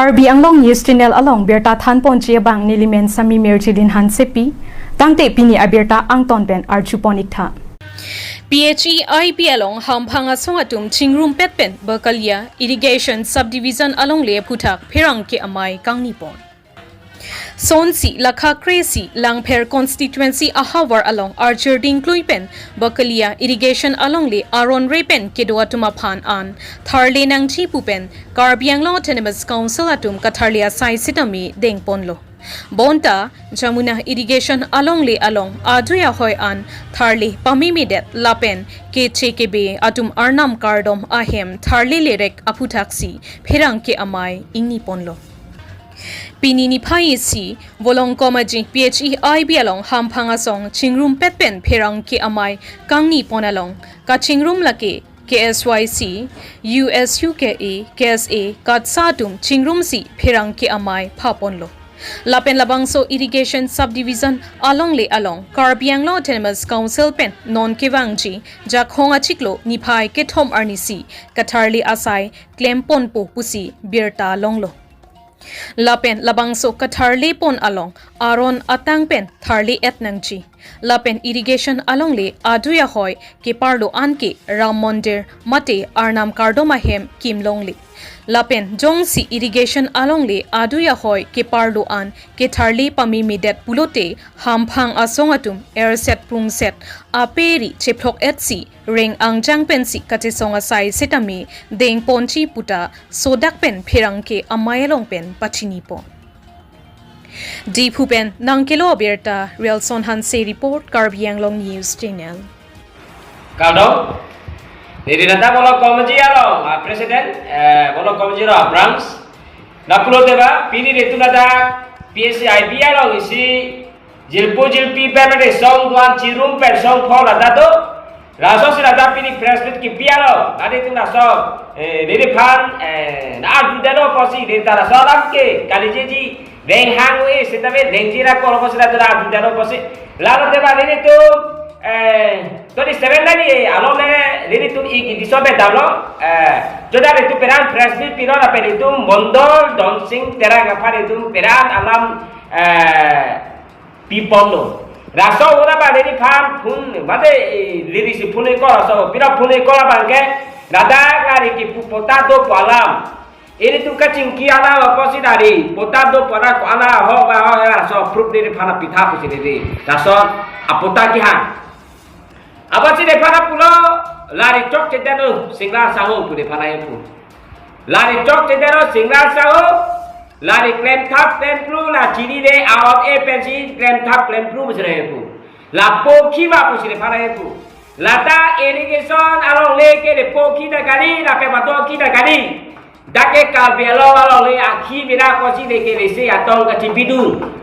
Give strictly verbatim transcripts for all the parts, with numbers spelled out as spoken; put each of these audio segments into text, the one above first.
Karbi Anglong News Channel along birta thanponji abang nelimen Sami Mirjilin Hansepi, tangte pini abirta angton pen arjupon iktha. P H E I P along hamphang asong atum chingrumpet pen Bakalia Irrigation Subdivision alongle aphuthak pherangke amei kangnipon. Sonsi lakha kre-isi Langpher constituency ahavar along arjir dingklui pen Bakalia Irrigation alongle aron re pen kedo atum aphan an tharle nangji pu pen Karbi Anglong Autonomous Council atum katharle asai sitame dengponlo. Bonta Jamuna Irrigation alongle along adui ahoi an tharle pamemedet lapen keche kebe atum arnam kardom ahem tharle lerek aphuthaksi pherangke amei ingniponlo. Pini niphai isi Volongkom Aji P H E I P along hamphang asong chingrumpet pen pherangke amei kangnipon along kachingrum lake K S Y C, U S U K A, K S A, KATSA atum chingrumsi pherangke amei phaponlo. Lapen labangso Irrigation Subdivision alongle along Karbi Anglong Autonomous Council pen non kevangji Jakhong achiklo niphai kethom arnisi katharle asai klemponpo pusi birta longlo. Lapen labangso katharlepon along aron atang pen tharle-et nangji. Lapen irrigation alongle adui ahoi keparlo anke Ram Mondir mate arnam kardom ahem kimlongle. Lapen jongsi irrigation alongle adui ahoi keparlo an ketharle pamemedet pulote hamphang asong atum erset prungset aperi chephlok-etsi reng angjang pensi kachesong asai sitame dengponji puta sodak pen pherangke amei along pen pachinipon. Diphu pen nangkelo abirta Relson Hanse report, Karbi Anglong News Channel. Kardom. Neli nata Volongkom Aji along, ah, President, eh, Volongkom Aji along, ah, branch. Lapulote ba, pini netum nata P H E I P along isi jirpo jirpi pen mate song do-an chirum pen song pho lata do. Lasosi lata pini press meet kipi along. Nadi tum laso, eh, neliphan, eh, na adu dano pusi, neli ta laso alam ke, kali jeji, deng hang we, sitame deng jira kolo pusi lata adu dano pusi. Lalu tema neli tum, eh, twenty-seven tadi, eh, along le, neli tum ik, ik diso be damlo, eh, joda netum peran press meet pilo lapen netum Mondol Donsing Terang aphan netum peran alam, eh, piponlo. Laso ora ba neliphan phone, mate, eh, nelisi phone call laso, pira phone call abang ke, ladak lari kipu patta do pu alam. Nelitum kachingki alam apotsi dari, patta do pu alam ko alam ho ba ho ya, laso proof neliphan pitha pusi neli. Laso apatta kehang. Apotsi neliphan pulo, lari chok chedano, Singlar Sahu pu neliphan pu. Lari chok chedano Singlar Sahu, lari klemthap klemphru, la chinine aot e pensi klemthap klemphru pusi pu. La pokhi ma pusi nephan pu. Lata irrigation alongle ke le pokhi ta kali, lapen mato khi ta kali. Dak ke Karbi Anglong alongle akhi bina pusi le ke lesi atong kachipidun.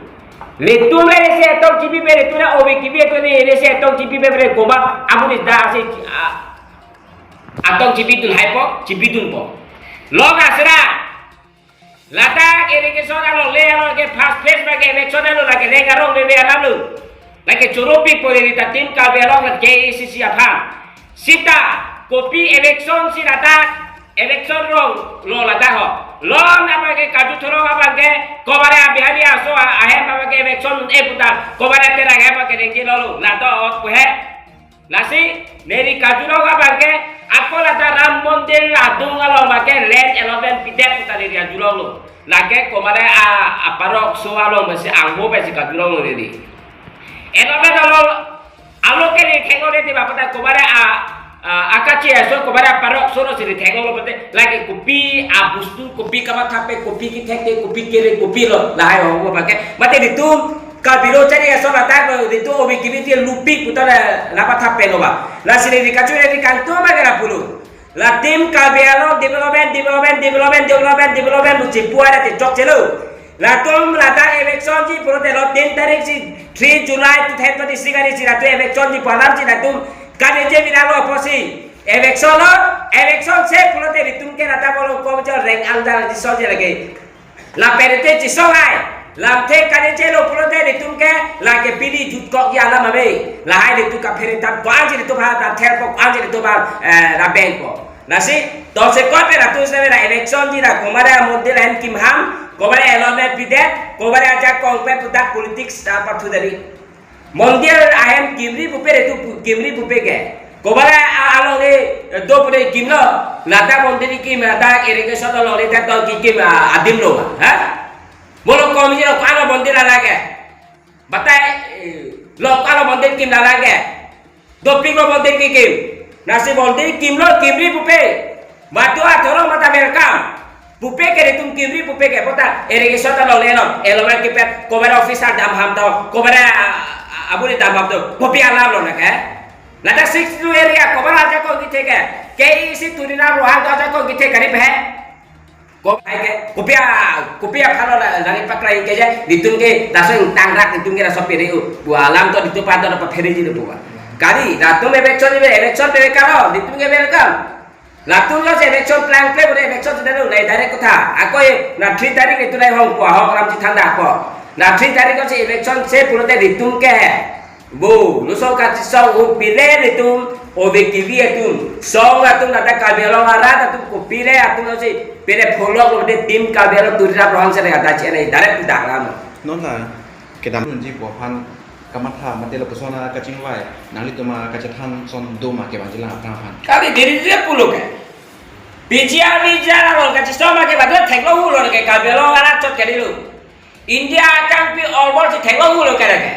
Letum le lesi atong chipipe, letum le obe kibi, letum le lesi atong chipipe le komat amunis da ase, a, atong chipidun haipo, chipidunpo. Long asra. Ladak irrigation alongle along ke first phase ba ke eviction along lake reng arong lele alam lo. Lake choro pikpo neli ta Team Karbi Anglong la K A C C aphan. Sita kopi eviction si ladak eviction rong lo ladak ho. Lon apa ke Kaju Thorong apa ke kobare Bihari aso ahem apa ke eviction e puta kobare Terang apa ke rengji lo lo. Ladak ot kuhe. Lasi, neli kajulong abang ke, ako lata Ram Mondir adung along abang ke land allotment pidet puta neli kajulong lo. Lake komare a, aparok so along masi angho pensi kajulong lo neli. Allotment along, along ke neli thenglo neli ba puta komare a, a, akachi aso komare aparok so lo si neli thenglo puta, lake kopi, abustu, kopi kamathape, kopi kethekte, kopi kere, kopi lo, lahai ho abang ke. Mate netum, Karbi lo chari aso ladak lo, netum obi kibi ti lupi puta la, la patha pelo ba. Lasi neli kachu neli kangtum ba kena pulu. La Team Karbi Anglong development, development, development, development, development, lo chipu ada te chok chelo. Latum ladak eviction ji pulote lo tin tarik si three July two thousand twenty-six hari si latum eviction ji pu alam si latum kade je bina lo apotsi. Eviction lo, eviction se pulote netum ke ladak Volongkom Aji reng angdar ji so je lagi. Lapen te chisong hai. Lamthe kane chelo pulote netum ke lake pini jutkok ya alam ave. Lahai netum kaphere tam ko-an si netum ha ta therpo ko-an si netum ha, eh, raben po. Lasi, to se kopi latum seme la election di la, komare mondir ahem kimham, komare allotment pidet, komare ajakong pen pudak politics ta pathu dari. Mondir ahem kimri pupe re tu pu-, kimri pupe ke. Komare a-, along ni, eh, do pune kimlo, ladak mondir kim, ladak irrigation along ni tak to ki kim, ah, adim lo, ha? Molo komji lo ko-an lo mondir lake. Batai, eh, lo ko-an lo mondir kim lake. Dopik lo mondir kikim. Lasi mondir kimlo kimri pupe. Batu athorong mata welcome. Pupe ke itum kimri pupe ke pota. Irrigation ta longle lo. Allotment kipet. Komare officer damham to. Komare, ah, ah, aburi damham to. Kopi alam lo na ke. Ladak six two area komare ajakong kethe ke. K E C Tuliram Ronghang to ajakong kethe kari pe. Ko hai ke, kopi a, kopi aphan lo la, lari pakrai ke je, itum ke, laso ingtangrak itum ke laso pere u, bu alam to itum pada dapat pere ji pu ba. Kali, latum election ni, election pere kalo, itum ke welcome. Latum lo si election plang ple, bole election sudah lo, nai direct kotha. Ako ye, na three tarik itum nai hong ko, hong ram si thanda ko. Na three tarik ko si election se pulote itum ke. Bu, lusong kachesong un pile itum, O B T V atum, song atum ladak Karbi Anglong arat atum kopile atum si, pile pholok lo de tim Karbi Anglong Tuliram Ronghang sere ada chene, direct pudak lam. Non la, kedam nunji pu aphan kamatha mate lapuson kachingvai, nanglitum kachethan son do ma kevangji lang aphrang aphan. Kali diri dia pulo ke. P G R, P G R along kachesong ma ke badu theklo hulo ke Karbi Anglong arat chot kali lo. India akangpi all world si theklo hulo ke ke.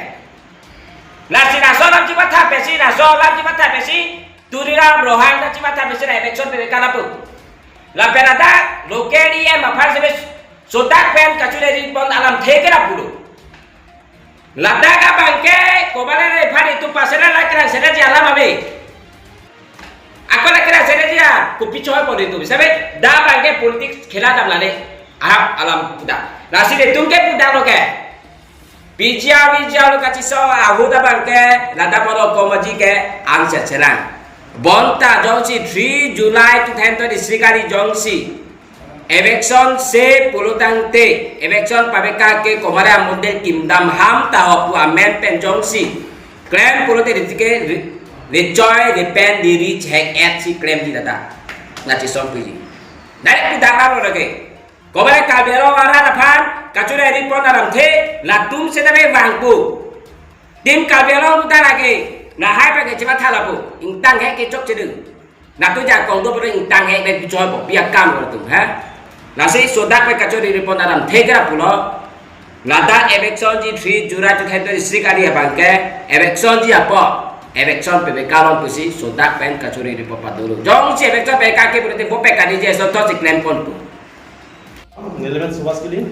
Lasi laso alam chimatha pesi, laso alam chimatha pesi, Tuliram Ronghang ta chimatha pesi la election pere kala pu. Lapen ladak local E M aphan seme sodak pen kachule ri pon alamthe ke la pulo. Ladak abang ke, komare re phari tu pasera la kira sera ji alam ave. Ako la kira sera ji a, kopi choi pon itum. Sabe, da abang ke politics khela dam lale. Arap alam pudak. Lasi itum ke pudak lo ke. P G R, P G R lo kachesong ahut abang ke, ladak molo komaji ke, an se serang. Bonta jongsi three July two thousand twenty-six kali jongsi. Election se pulo tangte, election pabeka ke komare amondir kim damham ta ho pu amen pen jongsi. Klem pulote ri ke ri-, richoi ripen diri chek et si klemji data. Kachesong puji. Dari pudak lam lo ke. Komare Karbi Anglong arat aphan, kachule ri pon alamthe, latum setame vangpo. Tim Karbi Anglong puta lake, lahai pa ke chimatha lapu, ingtang he ke chokche dun. Latum ajakong do pen ingtang he pen pichoi po, pi akam ko latum, ha? Lasi sodak pen kachule ri pon alamthe ke la pulo. Ladak election ji three July two thousand twenty-six kali abang ke, election ji apot, election pabeka long pusi, sodak pen kachule ri pon padolo. Jongsi election pabeka ke pulote bo pabeka di je so to si klem ponpo. Neli men Subhas Kili.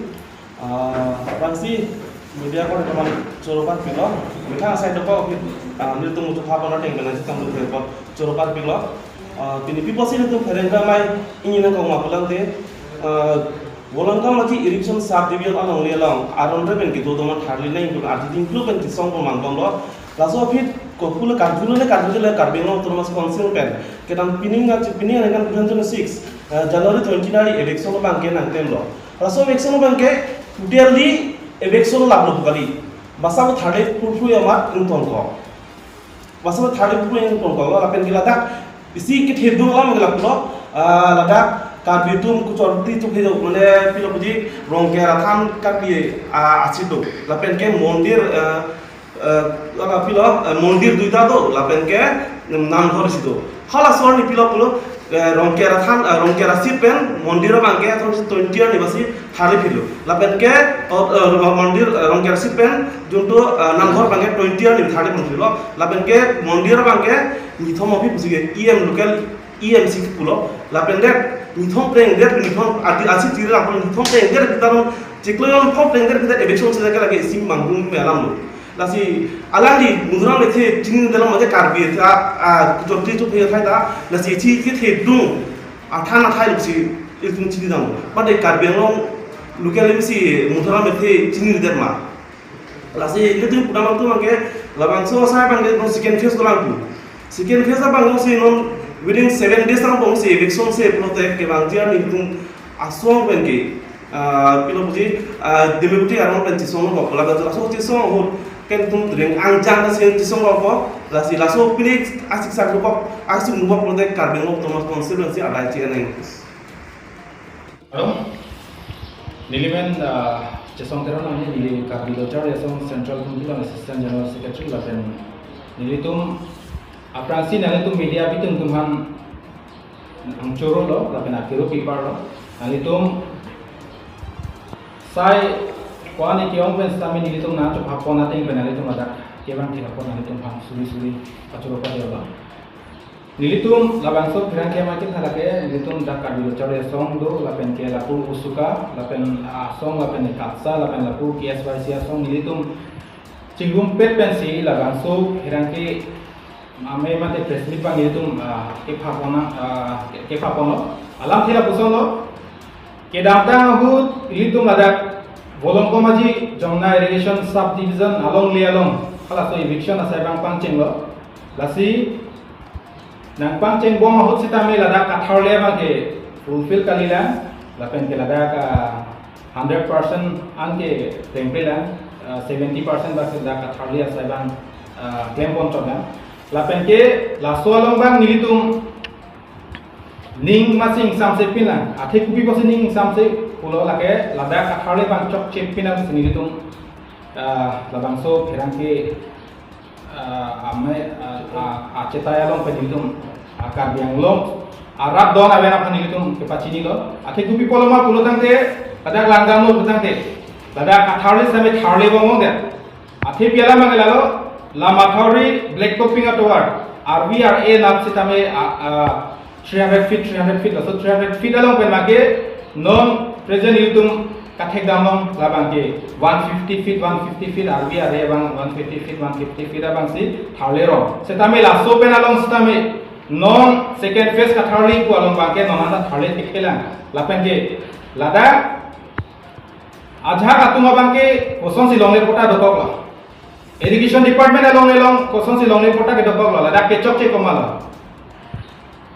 Ah, aphrangsi media ko teman choro parpiklo. Methang asai doko, ah, nelitum mutu pha pon ateng pen nangchetong dun ko choro parpiklo. Ah, pini pi apotsi nelitum pherangke amei ingni nangkok ma pulote, ah, Volongkam Aji Irrigation Sub Division along le along aron re pen kedo doman tharli nang ingkul ardi dingklu pen kesong pon mangbomlo. Laso aphi kopilo karjulo le karjule Karbi Anglong Autonomous Council pen. Kedam pining achi pining aningkan two thousand twenty-six, eh, January twenty nari election abang ke nangtemlo. Laso election abang ke totally election laplo pu kali. Basa ko tharli purphu amat ingtongkok. Basa ko tharli purphu ingtongkoklo lapen ke ladak isi kethedung alam ke laplo, ah, ladak Karbi atum kuchor ti chukhe do, mane pilo puji Rongker athan Karbi, ah, asit do. Lapen ke mondir, eh, eh, laka pilo, eh, mondir duita do, lapen ke, mm, namghor isi do. Halaso arni pilo pulo, eh, Rongker athan, eh, Rongker asit pen mondir abang ke athon twenty arni basi tharli philo. Lapen ke, oh, eh, mondir, eh, Rongker asit pen junto, eh, namghor abang ke twenty arni tharli philo. Lapen ke mondir abang ke nithom aphi pusi ke E M local E M si pulo. Lapen det nithom prengdet, nithom adi asi tiri lapen nithom prengdet kita non chiklo yon phom prengdet kita election si lake lake isi mangbom me alam lo. Lasi alangli Muthuram Methe chini dalam aja Karbi ta, ah, chotri chot phai ta, lasi chi chi thedung athan athai lo si ilitum chini dam. Pade Karbi Anglong local M C Muthuram Methe chinidet ma. Lasi ilitum pudam atum abang ke labangso asai abang ke non second phase dolang tu. Second phase abang non si non within seven days abang si election si pulote kevangji arni tum asong pen ke Ah, pilo puji, ah, Dimipuri arong pen chesong lo bok, laga laso chesong ahut ken tum tring angjang ta sen chesong lo bok, lasi laso pini asik sak lo bok, asik lo bok pulote Karbi Anglong Autonomous Constituency adai chi aneng. Hello. Neli men, ah, Chesong Teron nangji, neli Karbi Lo-Charli Asong Central Committee along Assistant General Secretary lapen nelitum aphrangsi nanglitum media abitum atum aphan nangchoro lo, lapen akero pipar lo. Nanglitum sai ko-an ke-ong pen sitame nelitum nangchopha pon ateng pen nanglitum ladak kevang thek apot nanglitum aphan suri suri kachoro pajor lo. Nelitum labangso pherangke amat ke thalake, nelitum dak Karbi Lo-Charli Asong do, lapen ke lapu Usuka, lapen asong, lapen Katsa, lapen lapu K S Y C asong, nelitum chingrumpet pensi labangso pherangke amei mate press meet abang nelitum, ah, kepha pon, ah, ke-, kepha pon lo. Alamthe lapuson lo. Kedamtang ahut ilitum ladak Volongkom Aji Jongna Irrigation Subdivision alongle along halaso eviction asai abang pangcheng lo. Lasi nangpangcheng bom ahut sitame ladak katharle abang ke fulfill kalilang, lapen ke ladak, ah, hundred percent an ke tengprelang, ah, seventy percent bak ladak katharle asai abang, ah, klem pon chotlang. Lapen ke laso along abang nelitum ning masing samse pinlang, athe kopi pusi ning samse pulo lake ladak katharle abang chokche pinlang si nelitum, ah, labangso pherangke, ah, amei, ah, ah, achetai along pen nelitum, ah, Karbi Anglong arat don aven aphan nelitum kepachini lo. Athe kopi pulo ma pulo tangte, ladak langdam lo pulo tangte, ladak katharle sitame tharle bom bom det. Athe pi alam abang ke lalo, la mathori black topping atovar, R V R A nap sitame, ah, ah, three hundred feet, three hundred feet, laso three hundred feet along pen make non present ilitum kathek damlong labang ke one fifty feet, one fifty feet, R V R A abang one fifty feet, one fifty feet abang si tharle rong. Sitame laso pen along sitame non second phase katharle pu along abang ke non anta tharle thekthelang. Lapen ke ladak ajahak atum abang ke kosonsi longle patta dokoklo. Irrigation Department alongle along kosonsi longle patta kedokoklo, ladak kechokche komatlo.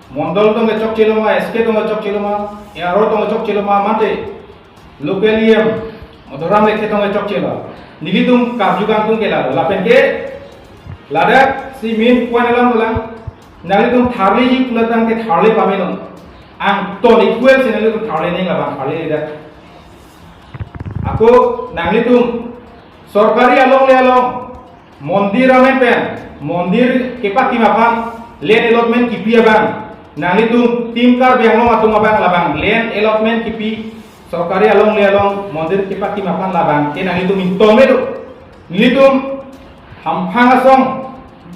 Mondol tong kechokche lo ma, S K tong kechokche lo ma, A R O tong kechokche lo ma, mate local E M Madhuram Lekthe tong kechokche lo. Nelitum karju kangtung ke lalo, lapen ke ladak si main point alam dolang, nanglitum tharleji pulo tangte tharle pame non. Angton equal si nanglitum tharle nang, labang tharle ledak. Ako nanglitum sorkari alongle along mondir amen pen mondir kepatim aphan land allotment kipi abang, nanglitum Team Karbi Anglong atum abang labang land allotment kipi sorkari alongle along mondir kepatim aphan labang ke nanglitum ingtong me do. Nelitum Hamphang asong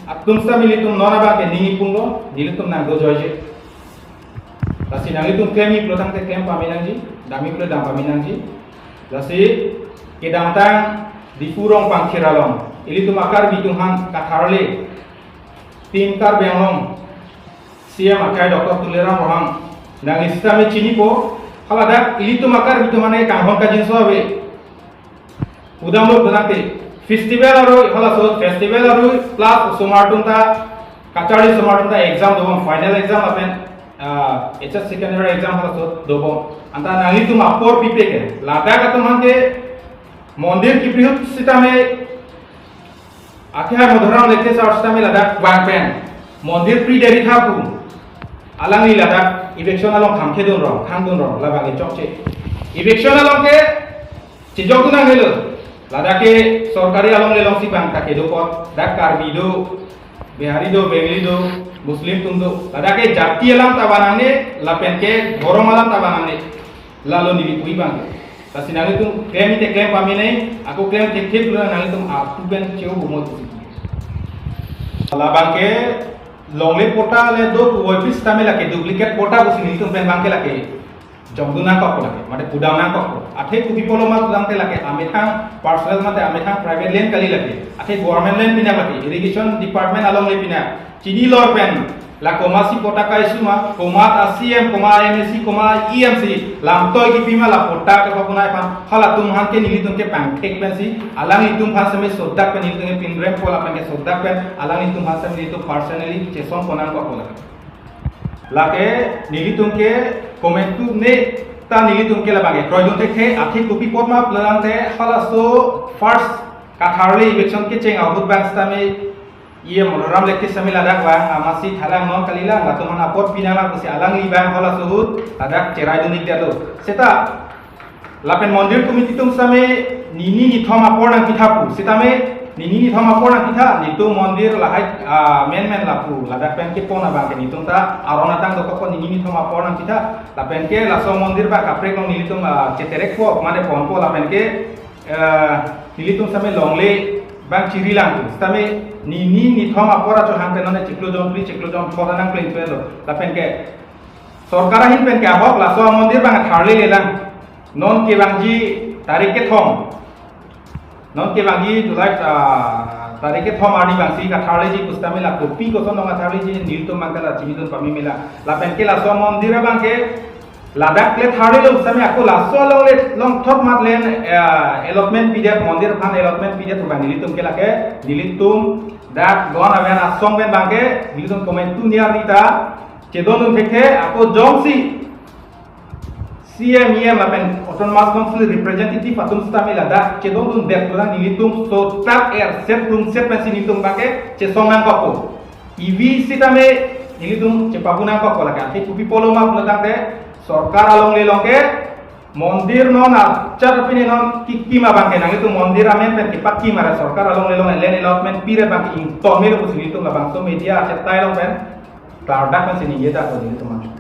atum sitame nelitum non abang ke ning ipung lo, nelitum nangdojoiche. Lasi nanglitum klemji pulo tangte klem pame nangji, damji pulo dam pame nangji. Lasi kedamtang Diphu Rongpangthir along ilitum a-Karbi atum aphan katharle Team Karbi Anglong C M akai Doctor Tuliram Ronghang, nangli sitame chinipo, haladak ilitum a-Karbi atum aphan kanghon kajinso ave. Pudamlo pulo tangte festival aroi, halaso festival aroi plus osomar atum ta, kacharli osomar atum ta exam dobom, final exam lapen, ah, H S secondary exam halaso dobom. Anta nanglitum apor pipe ke, ladak atum aphan ke mondir kipri ahut sitame akhai Madhuram Lekthe sar sitame ladak vang pen mondir pri deri tha pu, alangli ladak eviction along khangthedun rong, khangdun rong, labang ke chokche. Eviction along ke chejok tu nang helo. Ladak ke sorkari alongle along si bang ta kedo apot, dak Karbi do, Bihari do, Bengali do, Muslim atum do. Ladak ke jati alam ta vanangne, lapen ke dhorom alam ta vanangne. Lalo neli pu abang ke. Lasi nanglitum klemji te klem pame nang, ako klem thekthe pulo nanglitum artu pen cheo bumot pusi. Labang ke longle patta le do pu voiphit sitame lake duplicate patta pusi nelitum pen abang ke lake jongdun nangkok lake, mate pudam nangkok. Athe kopi pulo ma pulo tangte lake amethang personal mate amethang private land kali lake. Athe government land pinak lake, irrigation department alongle pinak. Chini lor pen la komatsi patta kai suma, komat a-C M, komat a-M A C, komat a-E M si lamtoi kipi ma la patta kepapunai aphan, halatum aphan ke nelitum ke pangthek pensi, alanglitum aphan sitame sodak pen nelitum ke pinrem po lapen ke sodak pen, alanglitum aphan sitame nelitum personally chesong pon nangkok lake. Lake nelitum ke komat tu ne Ta nelitum ke labang ke kroidun thekthe, athe kopi apot ma pulotangte halaso first katharli eviction kecheng ahut abang sitame E M Madhuram Lekhi sitame ladak vang, amatsi thalang non kalilang, latum aphan apor pinanglang pusi alangli abang halaso ahut ladak cheraidun-ikdetlo. Seta lapen mondir committee atum sitame nini nithom apor nangpitha pu. Sitame nini nithom apor nangpitha, nelitum mondir lahai, ah, menmen lapu. Ladak pen kepon abang ke nelitum ta aron atang dokok, nini nithom apor nangpitha. Lapen ke laso mondir abang kaprek along nelitum, ah, cheterek po, mane ponpo, lapen ke, ah, nelitum sitame longle abang chirilang. Sitame nini nithom apor achohang pen non chiklo jon phli, chiklo jon phongo nangplen chelo. Lapen ke sorkar ahin pen ke ahok laso mondir abang tharli lelang. Non kevangji tarik kethom. Non kevangji July, ah, tarik kethom arni abangsi katharliji pu sitame la kopi koson along katharliji nelitum abang ke la chimidun pamemela. Lapen ke laso mondir abang ke ladak le tharlilo sitame ako laso along le longthot mat len, ah, allotment pidet, mondir aphan allotment pidet abang nelitum ke lake nelitum dak don aven asong pen abang ke nelitum komantu niar nita chedondun thekthe, ako jongsi C M, E M lapen Autonomous Council representative atum sitame ladak chedondundet pulang nelitum sotap erset rungset pensi nelitum abang ke chesong nangkokpo. Ivi sitame nelitum chepabu nangkokpo lake. Athe kopi apotlo ma pulotangte sorkar along le along ke mondir non achat apine non kekim abang ke nanglitum mondir amen pen kepakim ra sorkar along le along land allotment pidet abang ke ingtong melo pusi nelitum labangso media achetai along pen klardak pensi ningje ta ko nelitum abang.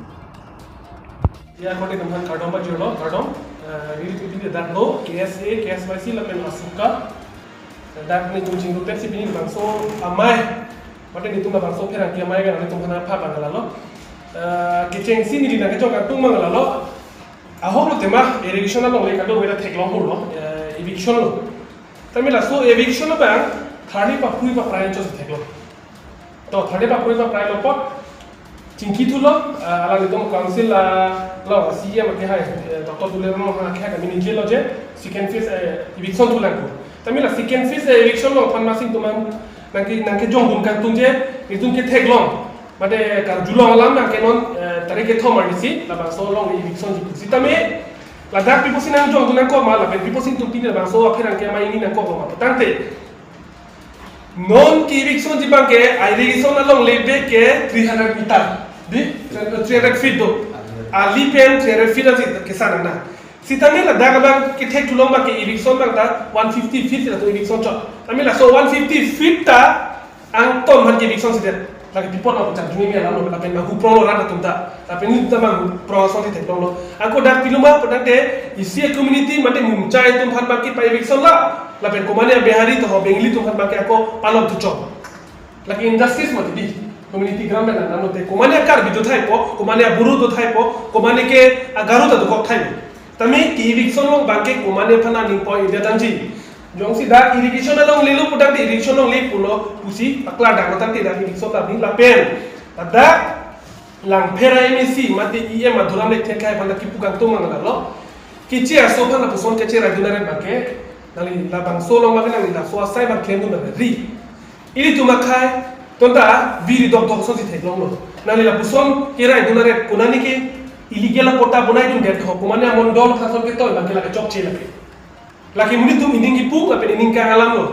Ya, korte atum aphan kardom pajirlo, kardom. Eh, nelitum pini dak lo, K S A, K S Y C lapen ASUCA. Dak nelitum chingrum pensi pini bangso amei, mate nelitum bangso pherangke amei kan nelitum aphan apha abang lalo. Eh, kechengsi neli nangkejok atum abang lalo. Ahok lo tema, eviction along le kadokave ta theklong hurlo, eh, eviction lo. Tame laso eviction abang, tharli paphri paprai chot theklong. To, tharli paphri paprai lo apot chingki thulo, ah, alanglitum council, ah, lo C E M akehai, eh, Doctor Tuliram Ronghang akehai kami ningje lo je, second phase, eh, eviction thulang ko. Tame la second phase, eh, eviction lo aphan amatsi nelitum nangke, nangkejongdun kangtung je, nelitum ketheklong. Mate karjulong alam abang ke non, eh, tarik kethom arnisi, labangso along eviction ji pu. Sitame, ladak pi apotsi nangjongdun nangkok ma, lapen pi apotsi nelitum pini labangso apherangke amei hini nangkok ma pulotangte. Non ke-eviction ji abang ke, irrigation along le bek ke three hundred meter. Di, three hundred feet do. Ali pen three hundred feet ansi kesan nang. Sitame ladak abang kethek thulong abang ke eviction abang ta one fifty feet latum eviction chot. Tame laso one fifty feet ta angton aphan ke-eviction sidet. Lake pi apot ma puchak juni mi alam lo, lapen ma huprong lo rat atum ta. Lapen nelitum ta ma huprong asonsi theklonglo. Ako dak pilo ma pulotangte isi community mate Mumchai atum aphan abang ke pa-eviction la. Lapen komane Bihari to ho Bengali atum aphan abang ke ako palon thuchok. Lake injustice mati di. Community ground na nanote. Komane Karbi dothaipo, komane Boro dothaipo, komane ke Garo ta dokok thaipo. Tame ke-eviction along abang ke komane aphan aning poi-edet anji. Jongsi dak irrigation along lelo pulotangte irrigation along le pulo pusi paklardaklo tangte dak eviction ta abang lapen. Dak Langpher a-M A C mate E M Madhuram Lekthe akehai aphan ta kipu kangtung abang lalo. Keche aso aphan lapuson kecheraidun aret abang ke, nangli labangso along abang ke nangli laso asai abang klemdun abang ri. Ilitum akhei, ton ta biri dokdok asonsi theklonglo. Nangli lapuson keraidun aret konane ke illegal patta bonaidundet ho, komane amondol aphan ason ketoi abang ke lake chokche lake. Lake monit atum ining kipu, lapen ining kang alam lo.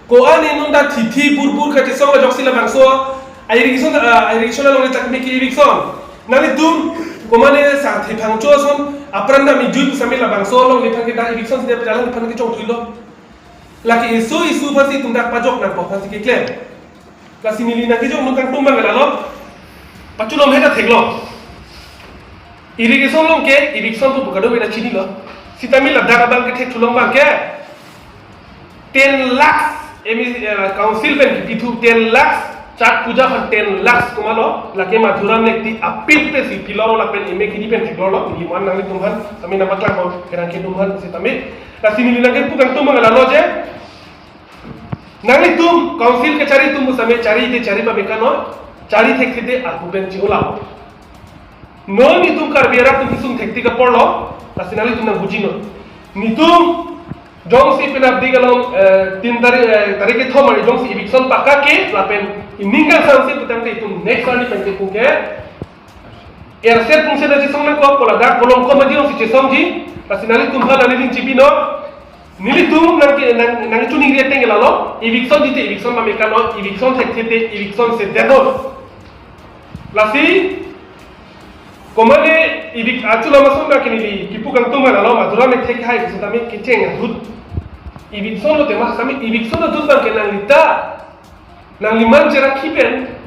Ko-an non ta thithi burbur kachesong ajoksi labangso, irrigation, ah, irrigation along le tak miki eviction. Nanglitum, komane sa thephang cho ason, apran ta mi jui pusitame labangso along le aphan ke dak eviction sidet alang aphan ke chongthuilo. Lake issue issue aphansi itum dak pajok nangpo aphansi keklem. Lasi neli nangkejongdun kangtung abang lalo. Pachulom he ta theklong. Irrigation along ke, eviction pu kadokave ta chinilo. Sitame ladak abang kethek thulong abang ke ten lakhs, M A C, eh, council pen kipithu ten lakhs, Chhath Puja aphan ten lakhs komatlo, lake Madhuram Lekthe apil pensi pilonglo lapen M A kidi pen theklonglo, neli man nanglitum aphan, tame nangpaklang ko, kerang kedum aphan, sitame. Lasi neli nangkepu kangtung abang lalo je, nanglitum, council kechari atum pusitame chari te chari pabeka noi, chari thekthe te arpu pen chi-ola. Non netum Karbi arat atum kesung thektik apor lo, lasi nanglitum nangbuji non. Netum, jongsi penap dik along, eh, tin tarik, eh, tarik kethom arni jongsi eviction pakka ke, lapen ining kangsam si putangte itum next arni pen kepu ke, Erset pungset nangchesong nangkok, pu ladak Bolong Committee alongsi chesongji, lasi nanglitum aphan nangli ning chibi non, nelitum nang, nang, nangchiningri ateng ke lalo, eviction jite eviction pame kalo, eviction thekthe te eviction sedet non. Lasi, komane evic-, achu lama song dak neli kipu kangtung ma lalo, Madhuram Lekthe kehai sitame kecheng ahut. Eviction lo tema sitame eviction ahut abang ke nanglita, nangli man cherakhi pen,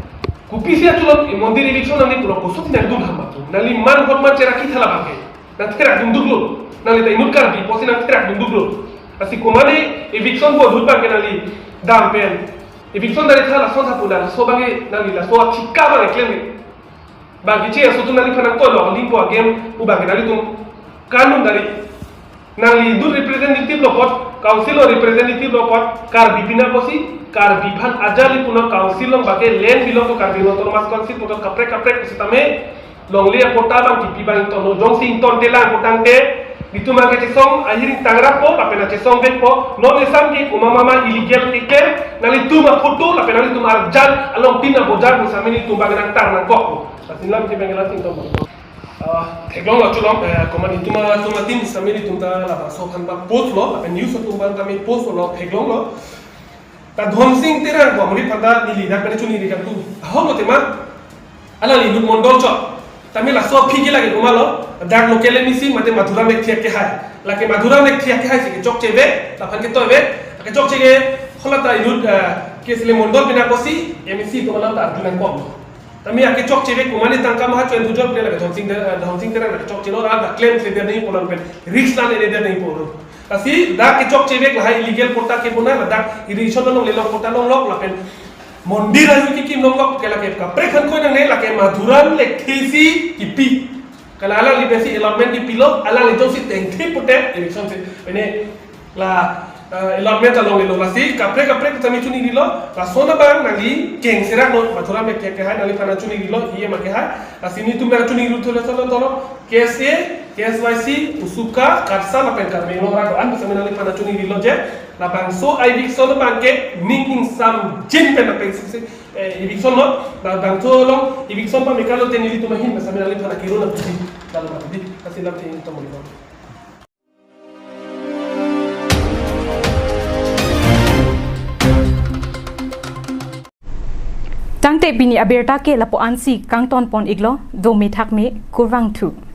kopisi achu lo mondir eviction nangli pura kosuti nangdun ham matu. Nangli man hot man cherakhi thala abang ke nangtherak dunduk lo. Nanglita inut Karbi pusi nangtherak dunduk lo. Lasi komane eviction ahut abang ke nangli dam pen, eviction dari thala son thapu nang, laso abang ke nangli laso athika abang ke klem ke. Bang keche aso atum nangliphan nangkoi lo, limpo agem pu abang ke nanglitum kanun dari. Nangli inut representative lo apot, council along representative lo apot, Karbi pina pusi, Karbi aphan ajali puno council along bang ke land belong to Karbi Anglong Autonomous Council puthot kaprek kaprek pusitame, longle apatta abang kipi abang ingtonlo, jongsi ingtonte lang putangte, nelitum abang ke chesong ahiring tangrapo, lapen chesongvekpo, non esam ke komat mama illegal keklem, nanglitum aphoto, lapen nanglitum arjan along tin abojar pusitame nelitum abang nangtar nangkok. Lasi lam ke abang ke lasi ingtonlo. Ah, theklonglo achu lom, eh, komat nelitum atum atin sitame nelitum ta labangso aphan ta post lo, lapen news atum abang tame post lo, theklonglo. Ta Dhonsing Terang pu amonit aphan ta neli dak pen chiningri kangtung. Ahok lo tema, alangli inut mondol chot. Tame laso aphi ke lake komatlo, dak local M A C mate Madhuram Lekthe kehai. Lake Madhuram Lekthe kehai si kechokchevek, laphan ketoivek, kechokche ke hala ta inut, eh, Kesle mondol pina pusi M A C atum alam ta arju nangkok. Tame akechokchevek komane tangka maha choin thujor pine lake Dhonsing Ter-, eh, Dhonsing Terang akechokche lo, ra dak klemkledet nangji pulo pen, risk lan-edet nangji pulo. Lasi dak kechokchevek lahai illegal patta kepu nang, ladak irrigation longle long patta longlok lapen mondir ahut kekim longlok ke lake kaprek aphan koi nangne, lake Madhuram Lekthe si kipi. Kalang alangli pensi allotment kipilo, alangli jongsi tengthe pute eviction si. Pine la, eh, allotment ta longlelo, lasi kaprek kaprek kami chiningrilo, lason abang nangli kengserak non, Madhuram Lekthe kehai nangliphan nangchiningrilo, E M kehai, lasi nelitum nangchiningri thulosolo tolo, K S A, K S Y C, USUKA, KATSA lapen Karbi Anglong arat do-an pusitame nangliphan nangchiningrilo je, labangso eviction abang ke ning ingsamjin pen apeng sisi, eh, eviction lo, labangso along eviction pame kalo te nelitum ahin pusitame nangliphan nangkirun nangpuji, lalu mati, lasi lam te ingtonlo. Tangte pini abirta ke lapu-ansi kangton pon iklo, dome thakme, kurvangthu.